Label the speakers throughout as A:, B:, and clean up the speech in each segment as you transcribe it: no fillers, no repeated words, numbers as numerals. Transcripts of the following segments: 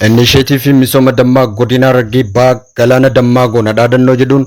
A: Innisheetiiviin misooma dammaa godina Harargee Bahaa Galaana Dammaa Goona dhaadannoo jedhuun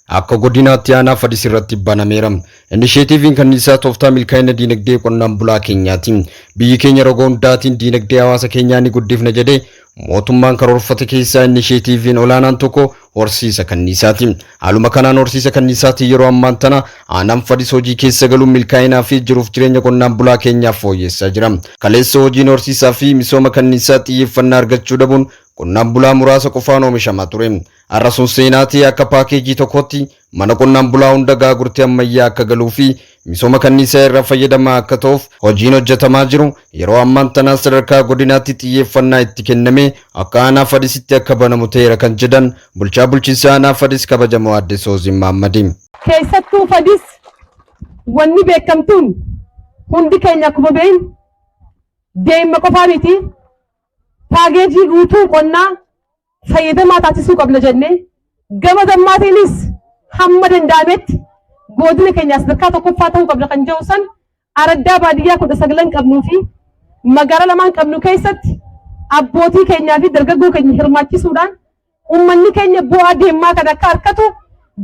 A: akka godinaatti aanaa Fadis irratti banameera. Innisheetiiviin kanniisaa tooftaa milkaa'ina diinagdee qonnaan bulaa keenyaati. Biyyi keenya roga hundaatiin diinagdee hawaasa keenyaa ni guddifna jedhee mootummaan karoorfate keessaa innisheetiiviin olaanaan tokko horsiisa kanniisaati. Haaluma kanaan horsiisa kanniisaatiin yeroo ammaan tana aanaan Fadis hojii keessa galuun milkaa'inaa fi jiruuf jireenya qonnaan bulaa keenyaaf fooyyessaa jira. Kaleessa hojiin horsiisaa fi misooma kanniisaa xiyyeeffannaa argachuu dhabuun qonnaan bulaa muraasa qofaan oomishamaa ture. Har'a sun seenaa ta'ee akka paakeejii tokkotti mana qonnaan bulaa hunda gaagurtee ammayyaa akka galuu fi misooma kanniisaa irraa fayyadamaa akka ta'uuf hojiin hojjetamaa jiru yeroo ammaan tanaa sadarkaa godinaatti xiyyeeffannaa itti kennamee akka aanaa Fadisitti akka banamu ta'eera kan jedhan bulchaa bulchiinsa aanaa Fadis kabajamoo aadde Sooziin Maammadi.
B: Keessattuu Fadis wanni beekamtuun hundi keenya akkuma beeknu deemma qofaa miti, paakeejii guutuu qonnaa fayyadamaa taasisuu qabna jennee gama dammaatiinis hamma danda'ametti godina keenya sadarkaa tokkoffaa ta'uu qabna kan jedhu san araddaa baadiyyaa 19 qabnuu fi magaalaa lamaan qabnu keessatti abbootii keenyaa fi dargaggoo keenya hirmaachisuudhaan uummanni keenya bu'aa deemmaa kan akka harkatu,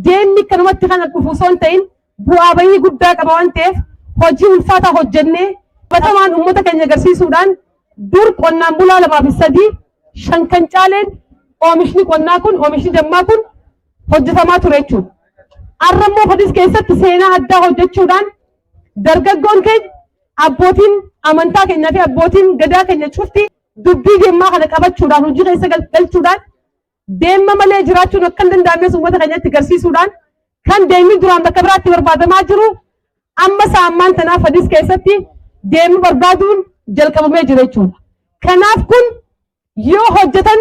B: deemni kanumatti kana dhufu osoo hin ta'in bu'aa bahii guddaa qaba waan ta'eef, hojii ulfaataa hojjennee qabatamaan uummata keenya agarsiisuudhaan dur qonnaan bulaa lamaa fi sadii shan kan caaleen oomishni qonnaa kun, oomishni dammaa kun hojjetamaa ture jechuudha. Har'a immoo Fadis keessatti seenaa addaa hojjechuudhaan dargaggoon keenya, abbootiin amantaa keenyaa fi abbootiin gadaa keenya cufti dubbii deemmaa kana qabachuudhaan, hojii keessa galchuudhaan, deemma malee jiraachuun akka hin danda'amnes uummata keenyatti agarsiisuudhaan, kan deemni duraan bakka biraatti barbaadamaa jiru amma saammaan tanaa Fadis keessatti deemma barbaaduun jalqabamee jira jechuudha. Kanaaf kun yoo hojjetan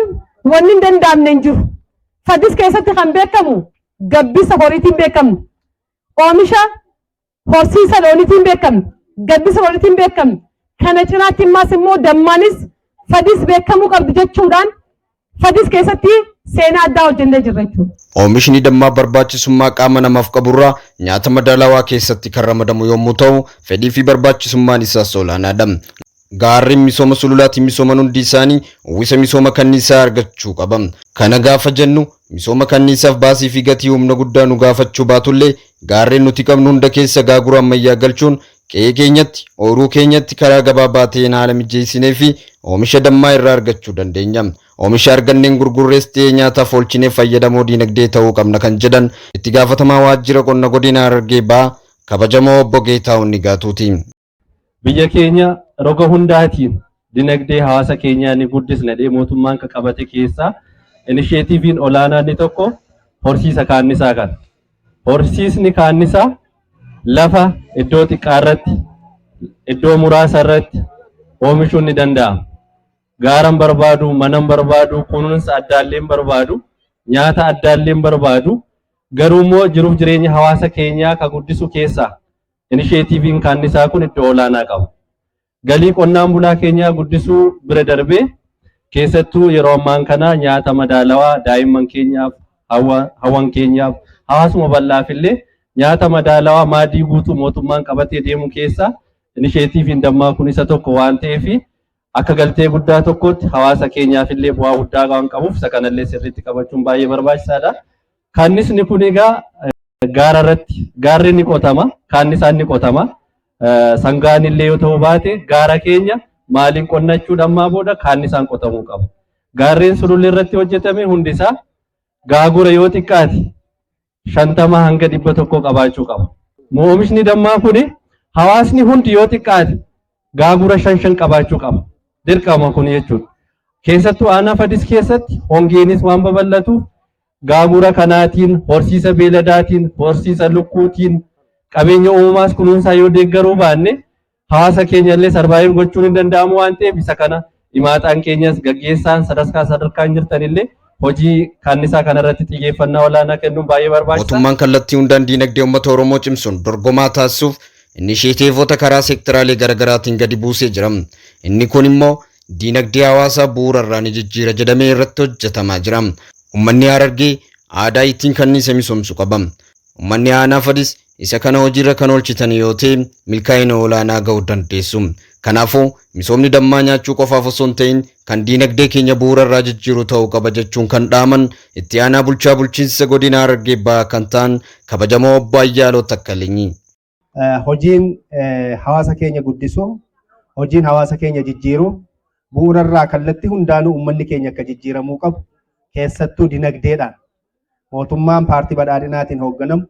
B: wanni hin danda'amne hin jiru. Fadis keessatti kan beekamu gabbisa horiitiin beekamna. Oomisha horsiisa looniitiin beekamna. Gabbisa horiitiin beekamna. Kana cinaatti immaas immoo dammaanis Fadis beekamuu qabdi jechuudhaan Fadis keessatti seenaa addaa hojjennee jirra jechuudha.
A: Oomishni dammaa barbaachisummaa qaama namaaf qaburraa nyaata madaalawaa keessatti kan ramadamu yommuu ta'u, fedhii fi barbaachisummaan isaas olaanaadha. Gaarreen misooma sululaatiin misooman hundi isaanii uwwisa misooma kanniisaa argachuu qaba. Kana gaafa jennu misooma kanniisaaf baasii fi gatii humna guddaa nu gaafachuu baatullee, gaarreen nuti qabnu hunda keessa gaagura ammayyaa galchuun qe'ee keenyatti, ooyiruu keenyatti karaa gabaabaa ta'een haala mijeessinee fi oomisha dammaa irraa argachuu dandeenya. Oomisha arganneen gurgurrees ta'ee nyaataaf oolchinee fayyadamoo diinagdee ta'uu qabna kan jedhan itti gaafatamaa waajjira qonna godina Harargee Bahaa kabajamoo obbo Geetaahun Nigaatuuti.
C: Biyya keenya roga hundaatiin dinagdee hawaasa keenyaa ni guddisna jedhee mootummaan kan qabate keessaa inisheetiiviin olaanaa inni tokko horsiisa kaannisaa kana. Horsiisni kaannisaa lafa iddoo xiqqaa irratti, iddoo muraasa irratti oomishuun ni danda'ama. Gaara hin barbaadu, mana hin barbaadu, kunuunsa addaallee hin barbaadu, nyaata addaallee hin barbaadu. Garuu immoo jiruuf jireenya hawaasa keenyaa kan guddisu keessaa inisheetiiviin kaannisaa kun iddoo olaanaa qaba. Galii qonnaan bulaa keenyaa guddisuu bira darbee, keessattuu yeroo ammaan kana nyaata madaalawaa daa'imman keenyaaf, hawwan keenyaaf, hawaasuma bal'aaf illee nyaata madaalawaa maadii guutuu mootummaan qabatee deemu keessaa inisheetiiviin dammaa kun isa tokko waan ta'eef, akka galtee guddaa tokkotti hawaasa keenyaaf illee bu'aa guddaa waan qabuuf isa kanallee sirriitti qabachuun baay'ee barbaachisaadha. Kaannisni kun egaa gaara irratti gaarri ni qotama, kaannisaan ni qotama. Sangaan illee yoo ta'uu baate gaara keenya maaliin qonnachuudha ammaa booda kaannisaan qotamuu qaba. Gaarreen sululli irratti hojjetame hundi isaa gaagura yoo xiqqaate 50 hanga 100 qabaachuu qaba. Oomishni dammaa kuni hawaasni hundi yoo xiqqaate gaagura shan shan qabaachuu qaba. Dirqama kun jechuudha. Keessattuu aanaa Fadis keessatti hongeenis waan babal'atuuf gaagura kanaatiin, horsiisa beeladaatiin, horsiisa lukkuutiin, qabeenya uumamaas kunuunsaa yoo deeggaruu baanne hawaasa keenya illee survive gochuun hin danda'amu waan ta'eef, isa kana imaaxaan keenyas gaggeessaan sadarkaa sadarkaan jirtan illee hojii kannisaa kanarratti xiyyeeffannaa olaanaa kennuun baay'ee barbaachisaa.
A: Mootummaan kallattii hundaan diinagdee uummata Oromoo cimsuun dorgomaa taasisuuf inisheetiivota karaa seektaraalee garaagaraatiin gadi buusee jira. Inni kun immoo diinagdee hawaasaa bu'uura irraa ni jijjiira jedhamee irratti hojjetamaa jira. Uummanni Harargee aadaa ittiin kanniisa misoomsu qaba. Uummanni aanaa Fadis isa kana hojiirra kan oolchitan yoo ta'e milkaa'ina olaanaa gahuu dandeessu. Kanaafuu misoomni dammaa nyaachuu qofaaf osoo hin ta'in kan diinagdee keenya bu'uura irraa jijjiiru ta'uu qaba jechuun kan dhaaman itti aanaa bulchaa bulchiinsa godina Harargee Bahaa kan ta'an kabajamoo obbo Ayyaaloo Takkalinyi.
D: Hojiin hawaasa keenya guddisuu, hojiin hawaasa keenya jijjiiruu, bu'uura irraa kallattii hundaanuu uummanni keenya akka jijjiiramuu qabu, keessattuu dinagdeedhaan mootummaan paartii badhaadhinaatiin hoogganamu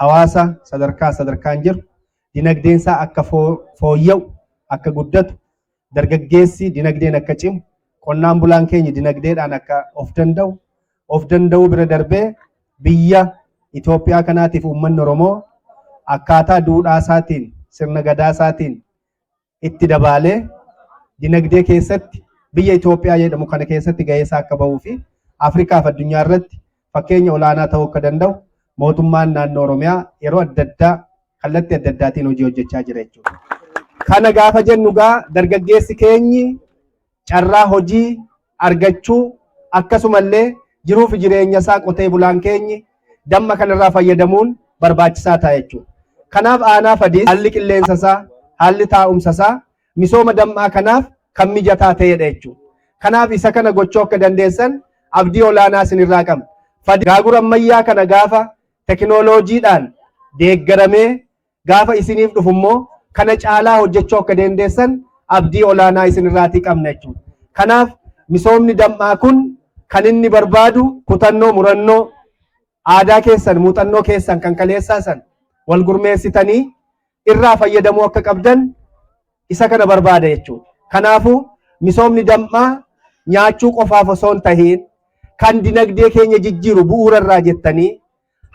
D: hawaasa sadarkaa sadarkaan jiru dinagdeensaa akka fooyya'u, akka guddatu, dargaggeessi dinagdeen akka cimu, qonnaan bulaan keenya dinagdeedhaan akka of danda'u, of danda'uu bira darbee biyya Itoophiyaa kanaatiif uummanni Oromoo akkaataa duudhaa isaatiin, sirna gadaa isaatiin itti dabaalee dinagdee keessatti biyya Itoophiyaa jedhamu kana keessatti gahee isaa akka bahuu fi Afrikaa fi addunyaa irratti fakkeenya olaanaa ta'uu akka danda'u mootummaan naannoo Oromiyaa yeroo adda addaa kallattii adda addaatiin hojii hojjechaa jira jechuudha. Kana gaafa jennu gaa dargaggeessi keenyi carraa hojii argachuu, akkasumallee jiruu fi jireenya isaa qotee bulaan keenyi damma kanarraa fayyadamuun barbaachisaa ta'a jechuudha. Kanaaf aanaa Fadiis haalli qilleensa isaa, haalli taa'umsa isaa misooma dammaa kanaaf kan mijataa ta'edha jechuudha. Kanaaf isa kana gochuu akka dandeessan abdii olaanaa isinirraa qabna. Gaagura ammayyaa kana gaafa tekinooloojiidhaan deeggaramee gaafa isiniif dhufu immoo kana caalaa hojjechuu akka dandeessan abdii olaanaa isinirraatii qabna jechuudha. Kanaaf misoomni dammaa kun kan inni barbaadu kutannoo, murannoo, aadaa keessan, muuxannoo keessan kan kaleessaa san wal gurmeessitanii irraa fayyadamuu akka qabdan isa kana barbaada jechuudha. Kanaafuu misoomni dammaa nyaachuu qofaaf osoo hin tahiin kan dinagdee keenya jijjiiru bu'uura irraa jettanii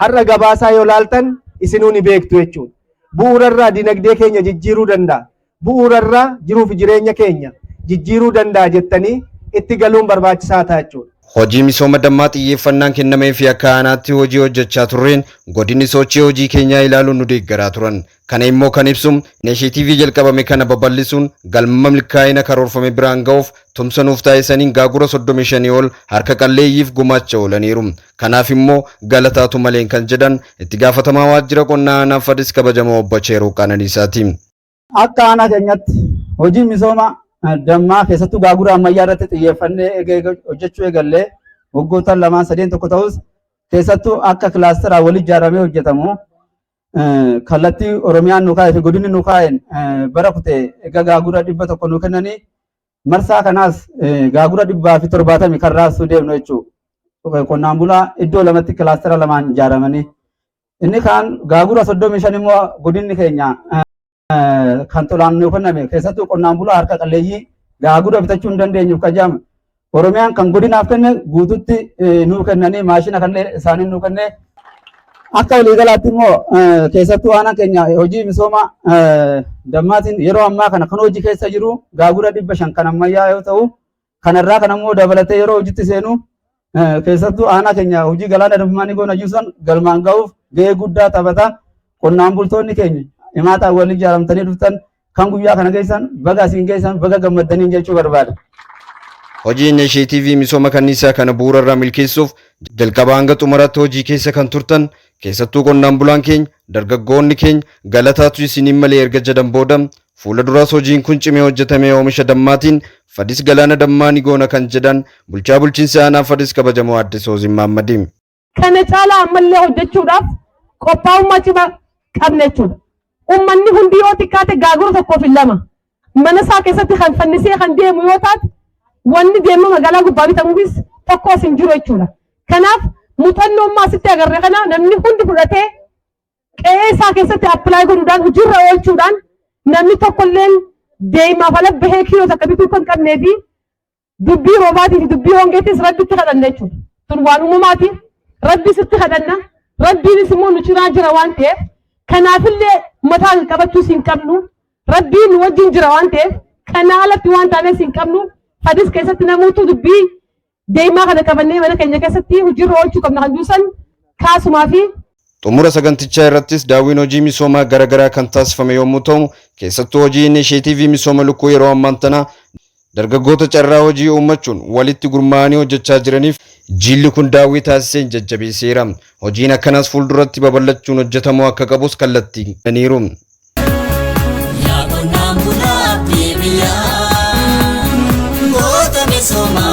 D: har'a gabaasaa yoo laaltan isinuu ni beektu jechuudha. Bu'uura irraa dinagdee keenya jijjiiruu danda'a. Bu'uura irraa jiruu fi jireenya keenya jijjiiruu danda'a jettanii itti galuun barbaachisaa ta'a jechuudha.
A: Hojii misooma dammaa xiyyeeffannaan kennamee fi akka aanaatti hojii hojjechaa turreen godinni sochii hojii keenyaa ilaaluun nu deeggaraa turan. Kana immoo kan ibsu inisheetiivii jalqabame kana babal'isuun galma milkaa'ina karoorfame biraan ga'uuf tumsa nuuf taasisaniin gaagura 35 ol harka qalleeyyiif gumaacha oolaniiru. Kanaaf immoo galataatu maleen kan jedhan itti gaafatamaa waajjira qonnaa aanaa Fadis kabajamoo obbo Cheeruu Qananiisaati.
E: Akka aanaa keenyatti hojii misooma dammaa keessattuu gaagura ammayyaa irratti xiyyeeffannee hojjechuu eegallee waggoottan lamaan sadeen tokko ta'us, keessattuu akka kilaasteraa wal ijaaramee hojjetamu kallattii Oromiyaan nu kaa'ee fi godinni nu kaa'een bara kute egaa gaagura 100 nu kennanii, marsaa kanaas gaagura 170 kan raabsuu deemnu jechuudha. Qonnaan bulaa iddoo lamatti kilaastera lamaan ijaaramanii. Inni kaan gaagura 35 immoo godinni keenya kan tolaan nu kenname, keessattuu qonnaan bulaa harka qalleeyyii gaagura bitachuu hin dandeenyuuf qajaame. Oromiyaan kan godinaaf kenne guututti nuu kennanii, maashina kan isaanii nuu kenne. Akka waliigalaatti immoo keessattuu aanaan keenya hojii misooma dammaatiin yeroo ammaa kana kan hojii keessa jiru gaagura 500 kan ammayyaa yoo ta'u, kanarraa kan ammoo dabalatee yeroo hojiitti seenu keessattuu aanaa keenya hojii galaana dammaa ni goona jiru galmaan ga'uuf gahee guddaa taphata. Qonnaan bultoonni keenya himaataan wal ijaaramtanii dhuftan kan guyyaa kana geessan, baga asiin geessan, baga gammaddaniin jechuu barbaada.
A: Hojii inisheetiivii misooma kanniisaa kana bu'uura irraa milkeessuuf jalqaba hanga xumuraatti hojii keessa kan turtan, keessattuu qonnaan bulaan keenya, dargaggoonni keenya galataatu isiniin malee erga jedhan booda, fuula duraas hojiin kun cimee hojjetamee oomisha dammaatiin Fadis galaana dammaa ni goona kan jedhan bulchaa bulchiinsa aanaa Fadis kabajamoo Aadde Soozin Maammadi.
B: Kana caalaa ammallee hojjechuudhaaf qophaa'ummaa cimaa qabna jechuudha. Uummanni hundi yoo xiqqaate gaagura tokkoo fi lama mana isaa keessatti kan fannisee kan deemu yoo taate, wanni deema magaalaa gubbaa bitamuufis tokkos hin jiru jechuudha. Kanaaf muuxannoo ammaa asitti agarre kana namni hundi fudhatee qe'ee isaa keessatti apply godhuudhaan, hojiirra oolchuudhaan, namni tokkolleen deemaaf ala bahee kiiloo takka bituu kan qabnee fi dubbii roobaatii fi dubbii hongeettis Rabbitti kadhanna jechuudha. Tun waan uumamaati. Rabbi sitti kadhanna. Rabbiinis immoo nu cinaa jira waan ta'eef, kanaafillee mataa qabachuus hin qabnu. Rabbiin nu wajjin jira waan ta'eef, kanaa alatti waan taanes hin qabnu. Fadis keessatti namoota dubbii deemaa kana qabannee mana keenya keessatti hojiirra oolchuu qabna kan juusan kaasumaa fi
A: Xumura sagantichaa irrattis daawwiin hojii misoomaa garaagaraa kan taasifame yommuu ta'u, keessattuu hojii inisheetiivii misooma lukkuu yeroo ammaan tana dargaggoota carraa hojii uummachuun walitti gurmaa'anii hojjechaa jiraniif jilli kun daawwii taasiseen jajjabeesseera. Hojiin akkanaas fuulduratti babal'achuun hojjetamuu akka qabus kallattii kennaniiru.
F: Yaa qonnaan bulaa. Biyyaa goota misoomaa.